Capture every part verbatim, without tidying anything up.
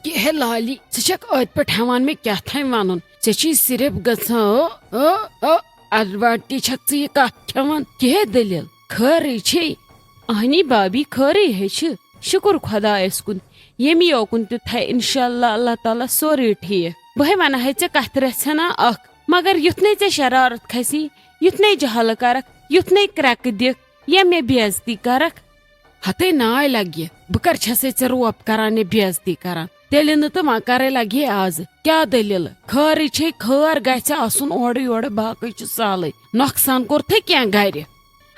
کیٛاہ ہے لالی، ژٕ چھکھ أتھۍ پٮ۪ٹھ ہٮ۪وان مےٚ کیٛاہ تام ونُن؟ ژےٚ چھُے صرف گژھان او، او، او، advantage چھکھ ژٕ یہِ کتھ کھٮ۪وان؟ کیٛاہ ہے دٔلیٖل؟ خٲرٕے چھے؟ اہنی بابی، خٲرٕے ہے چھِ۔ شُکُر خۄدایس کُن، ییٚمہِ یوکُن تہِ تھایہِ انشاءاللہ اللہ تعالیٰ سورُے ٹھیٖک۔ بہٕ ہے ونہٕ ہے ژےٚ کتھِ رژھِ ہنا اکھ، مگر یُتھ نے ژےٚ شرارت کھسی، یُتھ نے جہلہٕ کرکھ، یُتھ نے کرٛٮ۪کہٕ دِکھ یا مےٚ بے عزتی کرکھ۔ ہتے ناے لگہِ، بہٕ کر چھسے ژےٚ روب کران یا بے عزتی کران؟ تیٚلہِ نہٕ تہٕ وۄنۍ کرے لگہِ ہے آزٕ۔ کیٛاہ دٔلیٖل؟ خٲرٕے چھے، خٲر گژھِ آسُن اورٕ یورٕ، باقٕے چھُ سہلٕے۔ نۄقصان کوٚرتھے کینٛہہ گرِ؟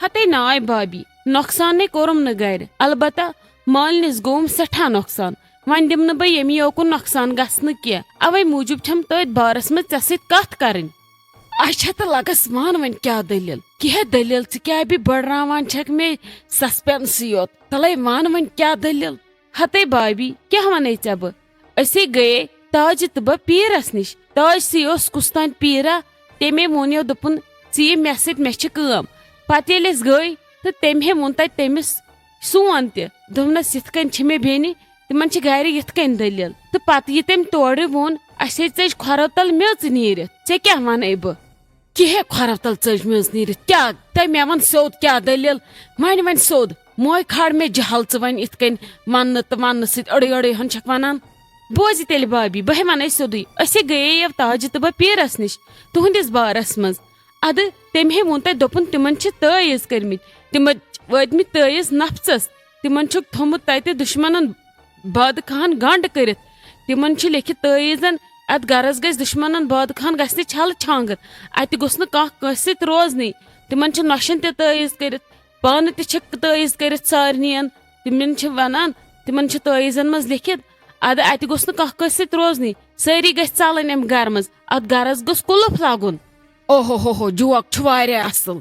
ہتے ناے بابی، نۄقصان نے کوٚرُم نہٕ گرِ، البتہ مالنِس گوٚوُم سٮ۪ٹھاہ نۄقصان۔ وۄنۍ دِمہٕ نہٕ بہٕ ییٚمہِ یوکُن نۄقصان گژھنہٕ کینٛہہ، اوے موٗجوٗب چھم تٔتھۍ بارس منٛز ژےٚ سۭتۍ کتھ کرٕنۍ۔ اچھا تہٕ لگس وَن وۄنۍ کیٛاہ دٔلیٖل؟ کیٛاہ دٔلیٖل؟ ژٕ کیٛاہ بی بٔڑراوان چھکھ مےٚ سسپینسٕے یوت؟ تلے وَن وۄنۍ کیٛاہ دٔلیٖل؟ ہتے بابی، کیٛاہ ونے ژےٚ بہٕ؟ أسے گٔیے تاجہِ تہٕ بہٕ پیٖرس نِش۔ تاج سی اوس کُستام پیٖرا، تٔمۍ ووٚن یو، دوٚپُن، "ژٕ یہِ مےٚ سۭتۍ، مےٚ چھِ کٲم۔" پتہٕ ییٚلہِ أسۍ گٔے تہٕ تٔمۍ ہے ووٚن تتہِ تٔمِس سون تہِ، دوٚپنس، "یِتھ کٔنۍ چھِ مےٚ بیٚنہِ، تِمن چھِ گرِ یِتھ کٔنۍ دٔلیٖل۔" تہٕ پتہٕ یہِ تٔمۍ تورٕ ووٚن، "اسہِ ہے ژٔج کھۄرو تل میٚژ نیٖرِتھ، ژےٚ کیٛاہ ونے بہٕ؟" کِہے کھۄرو تل ژٔج میٚژ نیٖرِتھ؟ کیٛاہ؟ تٔمۍ مےٚ وَن سیوٚد کیٛاہ دٔلیٖل؟ وۄنۍ وَن سیوٚد، موے کھار مےٚ جہل ژٕ وۄنۍ یِتھ کٔنۍ وَننہٕ تہٕ وَننہٕ سۭتۍ أڑٕے أڑٕے ہن چھکھ وَنان۔ بوزِ تیٚلہِ بابی، بہٕ ہے وَنے سیوٚدُے، أسۍ ہے گٔیے یَو تاجہِ تہٕ بہٕ پیٖرس نِش تُہٕنٛدِس بارس منٛز۔ اَدٕ تٔمۍ ہے ووٚن تَتہِ، دوٚپُن، تِمن چھِ تٲعیٖز کٔرمٕتۍ، تِمن وٲتمٕتۍ تٲعیٖز نفژس، تِمن چھُکھ تھوٚمُت تَتہِ دُشمنن بادٕ خان گنڈ کٔرِتھ۔ تِمن چھِ لیکھِتھ تٲعیٖزن، اتھ گرس گژھِ دُشمنن بادٕ خان گژھِ نہٕ چھلہٕ چھانٛگہٕ، اتہِ گوٚژھ نہٕ کانٛہہ کٲنٛسہِ سۭتۍ روزنٕے۔ تِمن چھِ نۄشن تہِ تٲعیٖز کٔرِتھ، پانہٕ تہِ چھِکھ تٲعیٖز کٔرِتھ سارنٕین۔ تِمن چھِ ونان، تِمن چھِ تٲعیٖزن منٛز لیکھِتھ، ادٕ اتہِ گوٚژھ نہٕ کانٛہہ کٲنٛسہِ سۭتۍ روزنٕے، سٲری گژھِ ژلٕنۍ امہِ گرٕ منٛز، اتھ گرس گوٚژھ قُلُف لگُن۔ اوہو ہو ہو، جوک چھُ واریاہ اصل۔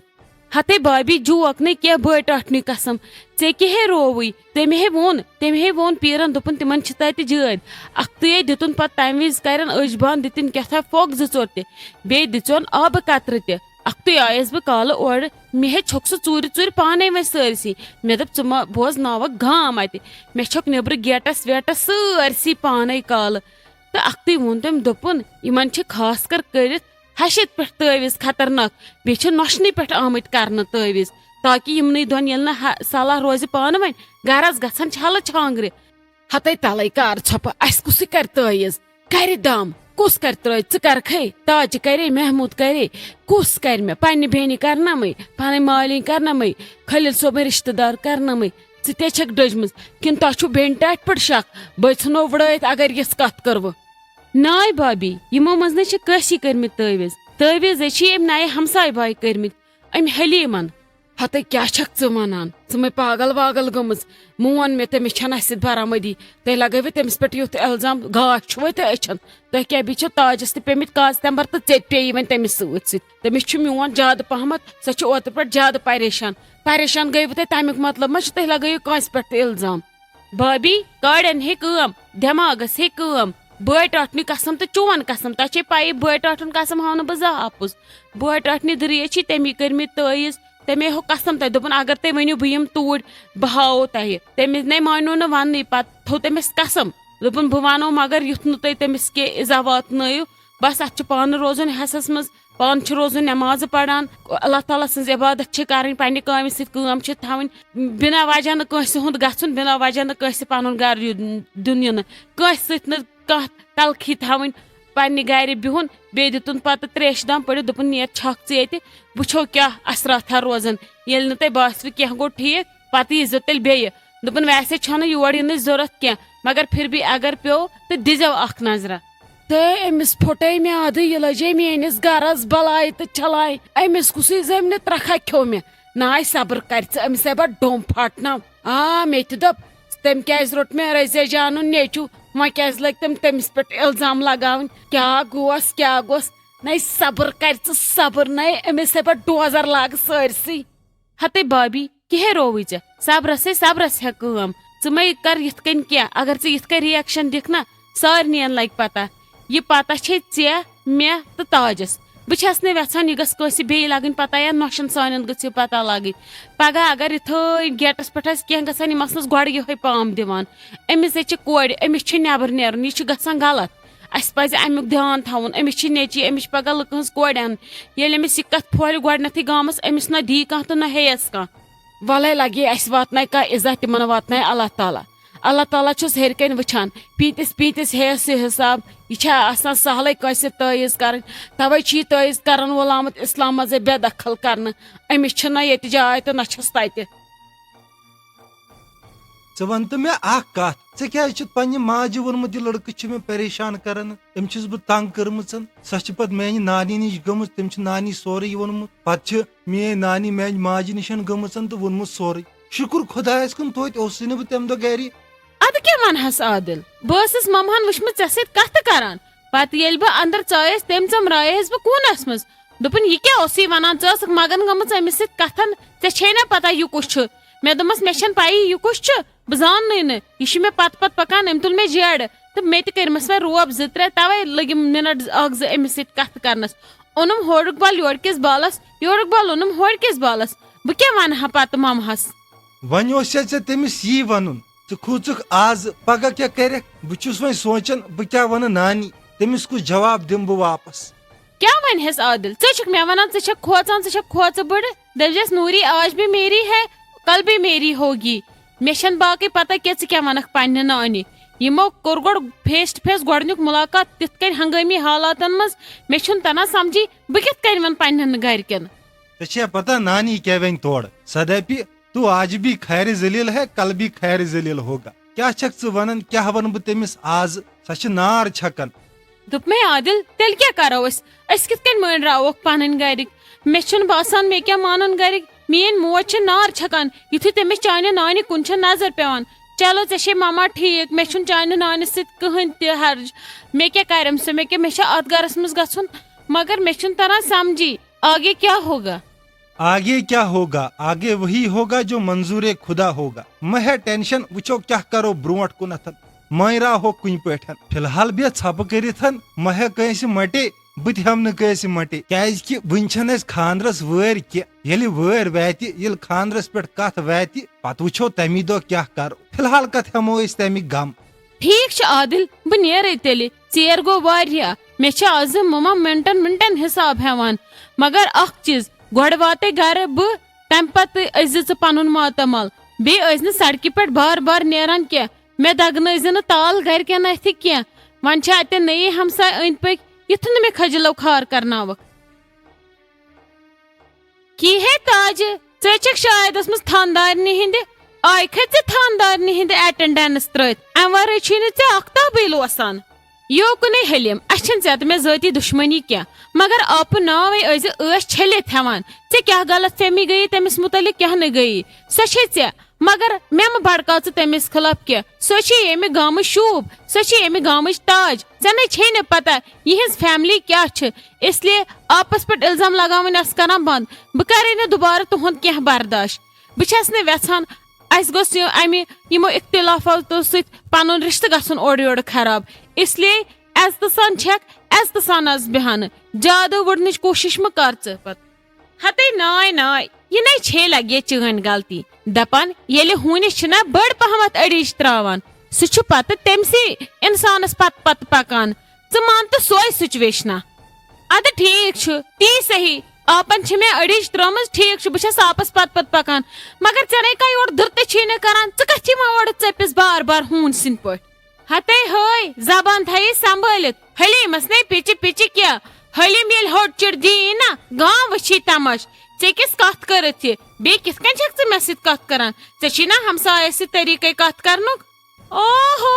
ہتے بابی، جوک نہٕ کینٛہہ، بٲے ٹاٹھنہِ قسم۔ ژےٚ کیٛاہ ہے رووٕے؟ تٔمۍ ہے ووٚن، تٔمۍ ہے ووٚن پیٖرن، دوٚپُن، تِمن چھِ تتہِ جٲدۍ۔ اکھتُے ہے دِتُن پتہٕ تمہِ وِزِ کرن أچھ بند، دِتِن کیٛاہ تھا پھۄکھ زٕ ژور تہِ۔ بیٚیہِ دِژون آبہٕ قطرٕ تہِ۔ اکھتُے آیس بہٕ کالہٕ اورٕ، مےٚ ہے چھوٚک سُہ ژوٗرِ ژوٗرِ پانے وۄنۍ سٲرسٕے۔ مےٚ دوٚپ، ژٕ ما بوزناوکھ گام اتہِ؟ مےٚ چھوٚک نیٚبرٕ گیٹس ویٹس سٲرسٕے پانے کالہٕ۔ تہٕ اکھتُے ووٚن تٔمۍ، دوٚپُن، یِمن چھِ خاص کر کٔرِتھ ہشہِ پٮ۪ٹھ تٲویٖز خطرناک، بیٚیہِ چھِ نۄشنہِ پٮ۪ٹھ آمٕتۍ کرنہٕ تٲویٖز، تاکہِ یِمنٕے دۄن ییٚلہِ نہٕ ہا-، صلاح روزِ پانہٕ وۄنۍ، گرس گژھن چھلہٕ چھانگرِ۔ ہتے تلے کار ژھۄپہٕ، اسہِ کُسٕے کرِ تٲویٖز؟ کرِ دم؟ کُس کرِ ترٲوِتھ؟ ژٕ کرکھے؟ تاجہِ کرے، محمود کرے، کُس کرِ مےٚ؟ پننہِ بیٚنہِ کرنمے، پنٕنۍ مالِنۍ کرنمے، خلیل صٲبٕنۍ رشتہٕ دار کرنمے۔ ژٕ تہِ چھکھ ڈٔجمٕژ، کِنہٕ تۄہہِ چھُو بیٚنہِ ٹاٹھۍ پٲٹھۍ شک؟ بہٕ ژھٕنو وٕڑٲیِتھ اگر یِژھ کتھ کٔروٕ۔ ناے بابی، یِمو منٛز نَے چھِ کٲنٛسی کٔرمٕتۍ تٲویٖز۔ تٲویٖز ہے چھِ أمۍ نَیہِ ہمسایہِ بایہِ کٔرمٕتۍ، أمۍ حلیٖمن۔ ہتے کیٛاہ چھکھ ژٕ ونان؟ ژٕ مَے پاگل واگل گٔمٕژ؟ مون مےٚ، تٔمِس چھَنہٕ اَسہِ سۭتۍ برآمدی۔ تُہۍ لگٲوِو تٔمِس پٮ۪ٹھ یُتھ الزام، گاش چھُوَے تۄہہِ أچھن؟ تۄہہِ کیٛاہ بیٚیہِ چھو تاجس تہِ پیٚمٕتۍ کاژ تمبر تہٕ ژےٚ تہِ پیٚیی وۄنۍ تٔمِس سۭتۍ سۭتۍ۔ تٔمِس چھُ میون زیادٕ پہمتھ، سۄ چھِ اوترٕ پٮ۪ٹھ زیادٕ پریشان۔ پریشان گٔیوٕ تُہۍ، تَمیُک مطلب ما چھُ تُہۍ لگٲیِو کٲنٛسہِ پٮ۪ٹھ تہِ الزام؟ بابی، کاڑٮ۪ن ہے کٲم، دٮ۪ماغس ہے کٲم۔ بٲے ٹاٹھنہِ قسم تہٕ چون قسم، تۄہہِ چھے پَیی بٲے ٹاٹھُن قسم ہاونہٕ بہٕ زانٛہہ اَپُز۔ بٲے ٹاٹھنہِ دٕرے چھِ تَمی کٔرمٕتۍ تٲویٖز، تَمے ہوٚو قسم تۄہہِ، دوٚپُن، اگر تُہۍ ؤنِو بہٕ یِمہٕ توٗرۍ، بہٕ ہاوو تۄہہِ۔ تٔمِس نے مانیو نہٕ وَننٕے، پَتہٕ تھوٚو تٔمِس قسم، دوٚپُن، بہٕ وَنو مگر یُتھ نہٕ تُہۍ تٔمِس کینٛہہ اِزاہ واتنٲیِو۔ بَس، اَتھ چھُ پانہٕ روزُن ہٮ۪سَس منٛز، پانہٕ چھُ روزُن نٮ۪مازٕ پَران، اللہ تعالیٰ سٕنٛز عبادت چھِ کَرٕنۍ، پنٛنہِ کامہِ سۭتۍ کٲم چھِ تھاوٕنۍ، بِنا وجہ نہٕ کٲنٛسہِ ہُنٛد گژھُن، بِنا وجہ نہٕ کٲنٛسہِ پَنُن گَرٕ یُن-، دیُن یِنہٕ، کٲنٛسہِ سۭتۍ نہٕ کانٛہہ تلخی تھاوٕنۍ، پننہِ گرِ بِہُن، بیٚیہِ دِتُن پتہٕ تریشہِ دام پٔڑِتھ، دوٚپُن، "نیر چھکھ ژٕ ییٚتہِ، وٕچھو کیٛاہ اثراتھا روزن، ییٚلہِ نہٕ تۄہہِ باسِوٕ کینٛہہ گوٚو ٹھیٖک، پتہٕ ییٖزیو تیٚلہِ بیٚیہِ۔" دوٚپُن، "ویسے چھنہٕ یور یِنٕچ ضروٗرت کینٛہہ، مگر پھر بھی اگر پیوٚو تہٕ دیٖزیو اکھ نظرہ۔" تہٕ أمِس پھوٚٹے میادٕ، یہِ لجے میٲنِس گرس بلاے تہٕ چھلاے۔ أمِس کُسٕے زٔمۍ نہٕ ترکھا کھیوٚو مےٚ۔ ناے صبر کر ژٕ، أمِس ہے بہٕ ڈوٚم پھاٹناو۔ آ، مےٚ تہِ دوٚپ، تٔمۍ کیازِ روٚٹ مےٚ رزیا جانُن نیٚچو؟ وۄنۍ کیازِ لٔگۍ تٔمۍ تٔمِس پٮ۪ٹھ الزام لگاوٕنۍ؟ کیٛاہ گوس، کیٛاہ گوس؟ نَے صبر کر ژٕ صبر، نَے أمِس ہے بہٕ ڈوزر لاگہٕ سٲرسٕے۔ ہتے بابی، کیٛاہ رووُے ژےٚ؟ صبرس ہے صبرس ہےٚ کٲم۔ ژٕ مَے کر یِتھ کٔنۍ کینٛہہ، اگر ژٕ یِتھ کٔنۍ reaction دِکھ نا، سارنٕین لگہِ پتہ۔ یہِ پتہ چھے ژےٚ، مےٚ تہٕ تاجس۔ بہٕ چھَس نہٕ یَژھان یہِ گٔژھ کٲنٛسہِ بیٚیہِ لَگٕنۍ پَتہ یا نۄشَن سانٮ۪ن گٔژھ یہِ پَتہ لَگٕنۍ۔ پَگاہ اگر یِتھٲے گیٹَس پٮ۪ٹھ آسہِ کینٛہہ گژھان، یِم آسنَس گۄڈٕ یِہوٚے پام دِوان۔ أمِس زِ چھِ کورِ، أمِس چھِ نٮ۪بَر نیرُن، یہِ چھُ گژھان غلط۔ اَسہِ پَزِ اَمیُک دھیان تھاوُن، أمِس چھِ نیٚچی، أمِس چھِ پَگاہ لُکہٕ ہٕنٛز کورِ اَنٕنۍ۔ ییٚلہِ أمِس یہِ کَتھ پھۄلہِ گۄڈٕنٮ۪تھٕے گامَس، أمِس نہ دی کانٛہہ تہٕ نہ ہیٚیَس کانٛہہ۔ وَلَے لَگے اَسہِ واتناے کانٛہہ عزت، تِمَن واتناے اللہ تعالیٰ۔ اللہ تعالیٰ چھُس ہیٚرِ کَنۍ وٕچھان۔ پیٖنٛتِس پیٖنٛتِس ہیٚیَس یہِ حِساب، یہِ چھا آسان سہلٕے کٲنٛسہِ تٲویٖز کَرٕنۍ؟ تَوَے چھُ یہِ تٲویٖز کَرَن وول آمُت اِسلام منٛزَے بے دخل کَرنہٕ۔ أمِس چھِ نہ ییٚتہِ جاے تہٕ نہ چھَس تَتہِ۔ ژٕ وَن تہٕ مےٚ اَکھ کَتھ، ژےٚ کیٛازِ چھُتھ پنٛنہِ ماجہِ ووٚنمُت، یہِ لٔڑکہٕ چھُ مےٚ پریشان کَران، أمۍ چھُس بہٕ تنٛگ کٔرمٕژ، سۄ چھِ پَتہٕ میٛانہِ نانی نِش گٔمٕژ، تٔمۍ چھِ نانی سورُے یہِ ووٚنمُت، پَتہٕ چھِ میٛٲنۍ نانی میٛانہِ ماجہِ نِش گٔمٕژ تہٕ ووٚنمُت سورُے۔ شُکُر خۄدایَس کُن، توتہِ اوسُے نہٕ بہٕ تَمہِ دۄہ گَرِ۔ اَدٕ کیٛاہ وَنہَس عادِل؟ بہٕ ٲسٕس مَمہَن وٕچھمٕژ ژےٚ سۭتۍ کَتھٕ کَران۔ پَتہٕ ییٚلہِ بہٕ اَندَر ژایَس، تٔمۍ ژٔمرایَس بہٕ کوٗنَس منٛز۔ دوٚپُن، "یہِ کیٛاہ اوسُے وَنان؟ ژٕ ٲسٕکھ مَگَن گٔمٕژ أمِس سۭتۍ کَتھَن۔ ژےٚ چھے نہ پَتہ یہِ کُس چھُ؟" مےٚ دوٚپمَس، "مےٚ چھَنہٕ پَیی یہِ کُس چھُ۔ بہٕ زاننٕے نہٕ۔ یہِ چھُ مےٚ پَتہٕ پَتہٕ پَکان، أمۍ تُل مےٚ جیرٕ۔" تہٕ مےٚ تہِ کٔرمَس وۄنۍ روب زٕ ترٛےٚ، تَوَے لٔگِم مِنَٹ زٕ اَکھ زٕ أمِس سۭتۍ کَتھٕ کَرنَس۔ اوٚنُم ہورُک بَل یورٕکِس بَلَس، یورُک بَل اوٚنُم ہورٕکِس بَلَس۔ بہٕ کیٛاہ وَنہٕ ہا پَتہٕ مَمہَس؟ وۄنۍ اوس ژےٚ، ژےٚ تٔمِس یی وَنُن۔ ژٕ کھوٗژُکھ آز، پگاہ کیٛاہ کَرَکھ؟ بہٕ چھُس وۄنۍ سونٛچان، بہٕ کیٛاہ وَنہٕ نانی؟ تٔمِس کُس جواب دِمہٕ بہٕ واپس؟ کیٛاہ وَنہِ ہَس عادِل؟ ژٕ چھُکھ مےٚ وَنان، ژٕ چھَکھ کھوژان، ژٕ چھَکھ کھوژٕ بٕڑٕ؟ دٔپۍزٮ۪س، "نوٗری، آج بھی میری ہے، کل بھی میری ہوگی۔" مےٚ چھَنہٕ باقٕے پَتہ کینٛہہ، ژٕ کیٛاہ وَنَکھ پنٛنہِ نانہِ۔ یِمو کوٚر گۄڈٕ face to face گۄڈٕنیُک مُلاقات تِتھ کٔنۍ ہنگٲمی حالاتَن منٛز، مےٚ چھُنہٕ تَران سَمجھی، بہٕ کِتھ کٔنۍ وَنہٕ پنٛنٮ۪ن گَرِکٮ۪ن؟ ژےٚ چھےٚ پَتہ نانی کیٛاہ وَنہِ تورٕ؟ سۄ دَپہِ، تو آج بھی خیر ذلیل ہے، کل بھی خیر ذلیل ہوگا۔ کیٛاہ چھکھ ژٕ ونان؟ کیٛاہ ونہٕ بہٕ تٔمِس آز؟ سۄ چھِ نار چھکان۔ دوٚپمَے عادِل، تیٚلہِ کیٛاہ کرو أسۍ؟ أسۍ کِتھ کٔنۍ مٲنۍ راووکھ پنٕنۍ گرِکۍ؟ مےٚ چھُنہٕ باسان مےٚ کیٛاہ مانن گرِکۍ۔ میٛٲنۍ موج چھِ نار چھکان، یُتھُے تٔمِس چانہِ نانہِ کُن چھِ نظر پٮ۪وان۔ چلو، ژےٚ چھے مما ٹھیٖک، مےٚ چھُنہٕ چانہِ نانہِ سۭتۍ کٕہٕنۍ تہِ حرج۔ مےٚ کیٛاہ کرٮ۪م سۄ؟ مےٚ کیٛاہ، مےٚ چھا اتھ گرس منٛز گژھُن؟ مگر مےٚ چھُنہٕ تران سمجھی، آگے کیا ہوگا؟ آگے کیا ہوگا؟ آگے وہی ہوگا جو منظور خدا ہوگا۔ مہ ہے ٹینشن، وٕچھو کیٛاہ کرو برونٛٹھ کُنتھ۔ مٲنۍ راوہوکھ کُنہِ پٲٹھۍ۔ فی الحال بیٚہہ ژھۄپہٕ کٔرِتھ، مہ ہے کٲنٛسہِ مٹے، بہٕ تہِ ہٮ۪مہٕ نہٕ کٲنٛسہِ مٹے، کیٛازِ کہِ وٕنہِ چھَنہٕ اَسہِ خانٛدرس وٲرۍ کینٛہہ۔ ییٚلہِ وٲرۍ واتہِ، ییٚلہِ خانٛدرس پٮ۪ٹھ کتھ واتہِ، پتہٕ وٕچھو تَمی دۄہ کیٛاہ کرو۔ فی الحال کتھ ہٮ۪مو أسۍ تَمِکۍ غم۔ ٹھیٖک چھُ عادِل، بہٕ نیرے تیٚلہِ۔ ژیر گوٚو واریاہ۔ مےٚ چھِ آزٕ مُمہ مِنٹن مِنٹن حِساب ہٮ۪وان۔ مگر اکھ چیٖز، گۄڈٕ واتے گرٕ بہٕ، تَمہِ پتہٕ ٲسۍ زِ ژٕ پنُن ماتامال۔ بیٚیہِ ٲسۍ نہٕ سڑکہِ پٮ۪ٹھ بار بار نیران کینٛہہ۔ مےٚ دگنٲوۍ زِ نہٕ تال گرِکٮ۪ن اَتھِ کینٛہہ۔ وۄنۍ چھِ اَتٮ۪ن نٔیی ہمساے أنٛدۍ پٔکۍ، یِتھ نہٕ مےٚ خجلو خار کرناوکھ۔ کی ہے تاجہِ، ژٕ چھکھ شاید ٲسمٕژ تھاندارنہِ ہٕنٛدِ آیہِ کھٔژِ ژےٚ تھاندارنہِ ہٕنٛدِ اٹینڈنس ترٲوِتھ۔ امہِ ورٲے چھُے نہٕ ژےٚ اکھ تابٕے لوسان۔ یوکُنے حلیم، اسہِ چھنہٕ ژےٚ تہٕ مےٚ ذٲتی دشمنی کینٛہہ، مگر آپہٕ ناوے ٲسۍ زِ ٲش چھٔلِتھ ہٮ۪وان۔ ژےٚ کیٛاہ غلط فہمی گٔیی تٔمِس متعلق کیٛاہ نہٕ گٔیی؟ سۄ چھے ژےٚ، مگر مےٚ مہٕ بھڑکاو ژٕ تٔمِس خلاف کینٛہہ۔ سۄ چھے ییٚمہِ گامٕچ شوٗب، سۄ چھے ییٚمہِ گامٕچ تاج۔ ژےٚ نے چھے نہٕ پتہ یِہنٛز فیملی کیٛاہ چھِ، اس لیے آپس پٮ۪ٹھ الزام لگاوٕنۍ آس کران بنٛد۔ بہٕ کرے نہٕ دُبارٕ تُہُنٛد کینٛہہ برداش۔ بہٕ چھَس نہٕ وٮ۪ژھان اَسہِ گوٚژھ یہِ، اَمہِ، یِمو اختلافاتو سۭتۍ پنُن رشتہٕ گژھُن اورٕ یورٕ خراب۔ اس لیے عزتہٕ سان چھکھ، عزتہٕ سان آس بیہان۔ زیادٕ وُڑنٕچ کوٗشش مہٕ کر ژٕ پتہٕ۔ ہتے ناے ناے، یہِ نے چھے لگے چٲنۍ غلطی۔ دپان ییٚلہِ ہوٗنِس چھِنہ بٔڑ پہمتھ أڑِج تراوان، سُہ چھُ پتہٕ تٔمسٕے انسانس پتہٕ پتہٕ پکان۔ ژٕ مان تہٕ سۄے سچویشنہ۔ ادٕ ٹھیک چھُ، تی صحیح۔ آپن چھِ مےٚ أڑِج ترٲومٕژ، ٹھیک چھُ، بہٕ چھس آپس پتہٕ پتہٕ پکان۔ مگر ژےٚ نے کانٛہہ یورٕ دُرتہٕ چھے نہٕ کران، ژٕ کتھ چھِ یِوان اورٕ ژٔپِس بار بار ہوٗن سٕنٛدۍ پٲٹھۍ؟ ہتے ہٲے، زبان تھٲیِو سنبھٲلِتھ۔ حلیمس نے پِچہِ پِچہِ کیٛاہ؟ حلیم ییٚلہِ ہوٚٹ چِڑ دِیی نا، گام وٕچھی تماش۔ ژےٚ کِس کتھ کٔرٕتھ یہِ؟ بیٚیہِ کِتھ کٔنۍ چھکھ ژٕ مےٚ سۭتۍ کتھ کران؟ ژےٚ چھی نا ہمسایس سۭتۍ طریٖقے کتھ کرنُک؟ اوہو،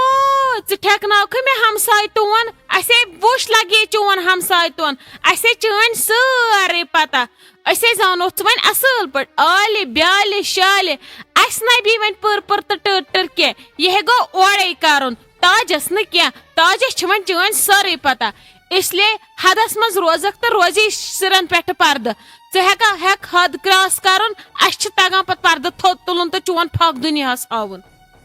ژٕ ٹھیکناوکھٕ مےٚ ہمساے تون؟ اسے وُچھ لگے چون ہمساے تون۔ اسے چٲنۍ سٲرٕے پتہ۔ أسے زانوتھ ژٕ وۄنۍ اصل پٲٹھۍ، آلہِ بیالہِ شالہِ۔ اسہِ نہ بی وۄنۍ پٔر پٔر تہٕ ٹٔر ٹٔر کینٛہہ۔ یہِ ہے گوٚو اورے کرُن۔ تاجس نہٕ کینٛہہ، تاجس چھِ وۄنۍ چٲنۍ سٲرٕے پتہ۔ اس لیے حدس منٛز روزکھ تہٕ روزی سِرن پٮ۪ٹھٕ پردٕ۔ ژٕ ہٮ۪کا، ہٮ۪کھ حد cross کرُن، اسہِ چھِ تگان پتہٕ پردٕ تھوٚد تُلُن تہٕ چون پھکھ دُنیاہس ہاوُن۔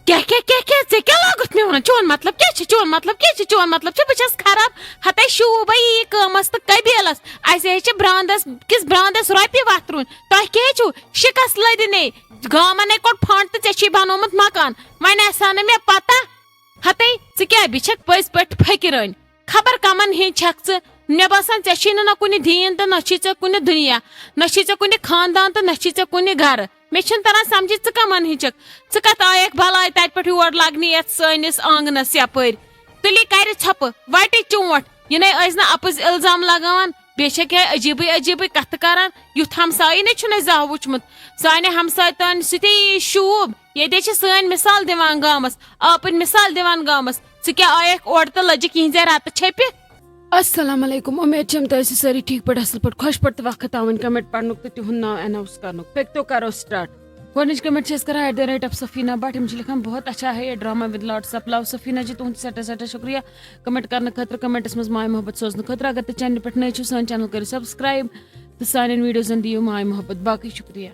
کیٛاہ کیٛاہ کیٛاہ کیٛاہ ژےٚ کیٛاہ لاگُتھ مےٚ وَنان؟ چون مطلب کیٛاہ چھُ؟ چون مطلب کیٛاہ چھُ؟ چون مطلب چھُ بہٕ چھَس خراب؟ ہتے شوٗبے یی قۭمَس تہٕ قبیٖلَس۔ اَسہِ ہے چھِ برٛانٛدَس کِس برٛانٛدَس رۄپیہِ وَتھ ترٛوٕنۍ۔ تۄہہِ کیٛاہ چھُو؟ شِکَس لٔدِ نے۔ گامَن ہے کوٚڑ پھنٛڈ تہٕ ژےٚ چھی بَنومُت مکان۔ وۄنۍ آسہِ ہا نہٕ مےٚ پَتہ۔ ہتے ژٕ کیٛاہ بیٚیہِ چھَکھ پٔزۍ پٲٹھۍ فٔقیٖرٲنۍ؟ خبر کَمَن ہِنٛدۍ چھَکھ ژٕ؟ مےٚ باسان ژےٚ چھی نہٕ نہ کُنہِ دیٖن تہٕ نہ چھی ژےٚ کُنہِ دُنیا، نہ چھی ژےٚ کُنہِ خاندان تہٕ نہ چھی ژےٚ کُنہِ گَرٕ۔ مےٚ چھُنہٕ تَران سَمجھی ژٕ کَمَن ہِنٛدۍ چھَکھ۔ ژٕ کَتھ آیَکھ بَلاے تَتہِ پٮ۪ٹھ یور لَگنہِ یَتھ سٲنِس آنٛگنَس یَپٲرۍ؟ تُلی کَرِ ژھۄپہٕ، وَٹہِ چونٛٹھ، یہِ نے ٲسۍ نہٕ اَپُز اِلزام لَگاوان، بیٚیہِ چھَکھ ہے عجیٖبٕے عجیٖبٕے کَتھٕ کَران۔ یُتھ ہمسایہِ نے چھُنہٕ اَسہِ زانٛہہ وُچھمُت۔ سانہِ ہمسایہِ تانۍ سُہ تہِ یی شوٗب، ییٚتہِ چھِ سٲنۍ مِثال دِوان گامَس، آپٕنۍ مِثال دِوان گامَس۔ ژٕ کیٛاہ آیَکھ اورٕ تہٕ لٔجِکھ یِہِنٛزے رَتہٕ چھیٚپہِ؟ السلام علیکم، امید چھم تُہۍ ٲسِو سٲری ٹھیٖک پٲٹھۍ، اصل پٲٹھۍ، خۄش پٲٹھۍ تہٕ وقت تاوٕنۍ۔ کمنٹ پرنُک تہٕ تِہُنٛد ناو اناؤنس کرنُک۔ پٔکۍ تو کرو سٹارٹ۔ گۄڈٕنِچ کمنٹ چھِ أسۍ کران at the rate of Safina Butt, یِم چھِ لیکھان، بہت اچھا ہے یہ drama with lots of love. Safina ji, تُہُنٛد چھِ سٮ۪ٹھاہ سٮ۪ٹھاہ شُکریہ کمنٹ کرنہٕ خٲطرٕ، کمنٹس منٛز ماے محبت سوزنہٕ خٲطرٕ۔ اگر تُہۍ چینلہِ پٮ۪ٹھ نٔے چھِو، سٲنۍ چینل کٔرِو سبسکرایب تہٕ سانٮ۪ن ویڈیوزن دِیِو ماے محبت۔ باقٕے شُکریہ۔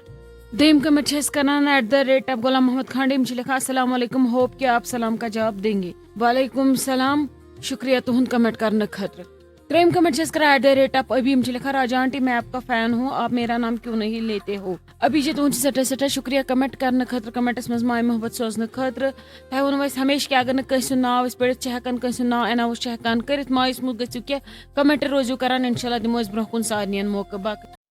دوٚیِم کمنٹ چھِ أسۍ کران at the rate of Ghulam Mohammad Khande, یِم چھِ لیکھان، السلام علیکم، ہوپ کہ آپ سلام کا جواب دیں گے۔ وعلیکم السلام، شُکریہ تُہُنٛد کمنٹ کرنہٕ خٲطرٕ۔ ترٛیٚیِم کمنٹ چھِ أسۍ کران ایٹ دی ریٹ آف ابھی، یِم چھِ لیکھان، راجا آنٹی میں آپ کا فین ہوں، آپ میرا نام کیوں نہیں لیتے ہو؟ ابھی جی، تُہُنٛد چھُ سٮ۪ٹھاہ سٮ۪ٹھاہ شُکریہ کمنٹ کرنہٕ خٲطرٕ، کمنٹس منٛز ماے محبت سوزنہٕ خٲطرٕ۔ تۄہہِ ووٚنوُ اَسہِ ہمیشہِ کہِ اگر نہٕ کٲنٛسہِ ہُنٛد ناو أسۍ پٔرِتھ چھِ ہٮ۪کان، کٲنٛسہِ ہُنٛد ناو اناؤنس چھِ ہٮ۪کان کٔرِتھ، مایوس مہٕ گٔژھِو کینٛہہ، کمنٹ روٗزِو کران، انشاءاللہ دِمو أسۍ برونٛہہ کُن سارنٕے موقعہٕ۔ باقٕے